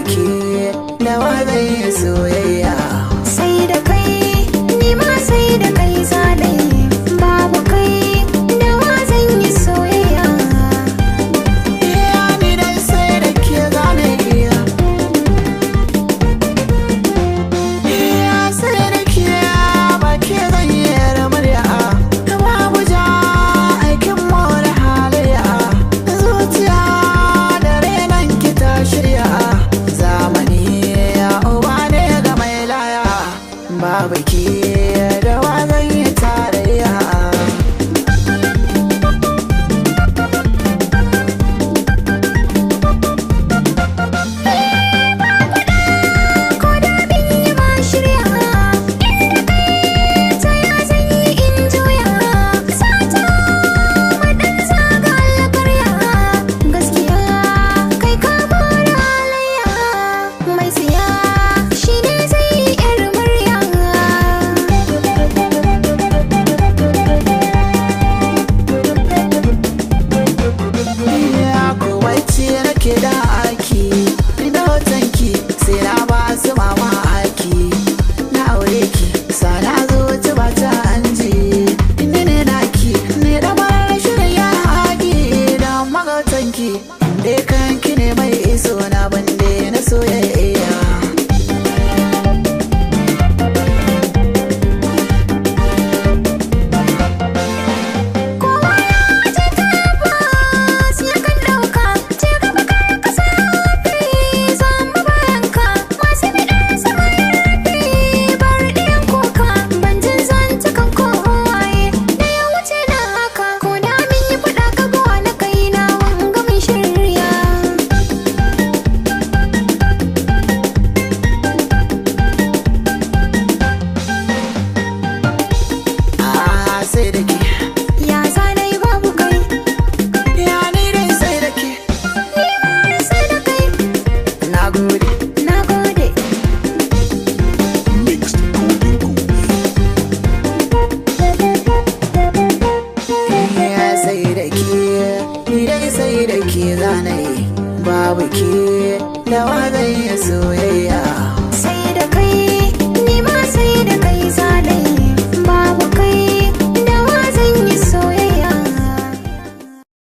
ke da wa zan yi soyayya. Sai da kai, ni ma sai da kai zalai. Babu kai, da wa zan yi soyayya. Iya ni dai sai da ke zane iya. Iya sai da ke ba ke zan yi yar murya. Babu ja aikin more halayya. Zuciya da renon ki ta shirya. Zamani ya uba ne ga mai laya. Babu ke da wa zan yi tarayya. Ko da bin yi ma shirya, inda kai ta ya zan yi in juya. Sata maɗan zaga alkarya, gaskiya kai ka bada halayya. Mai siya shi ne zai yi yar murya. Iya kowacce nake da aki, ina hotonki sai na ba su mamaki. Na aure ki sana zuci ba ta hanji, ni ne naki ne da mara shirin ya haƙi da magautanki. Dai kanki ne mai iso na bande na soyayya. Kowa ya ce tabbas ya kan ɗauka, ce gaba kar ka safi zama bayanka. Masu biɗar sama ya rufe bar ɗiyan kuka, ban jin zantukan kowaye da ya wuce na haka. Ko da min yi faɗa ka buwa na kai na wanga min shirya. Ah, sai da ke. Ya zana yi babu kai, Ya ni dai sai da ke. ni ma sai da kai. Na gode. Na gode. Mixed Golden Goose. Iya sai da ke, ni dai sai da ke zanayi, babu ke da wa zan yi soyayya.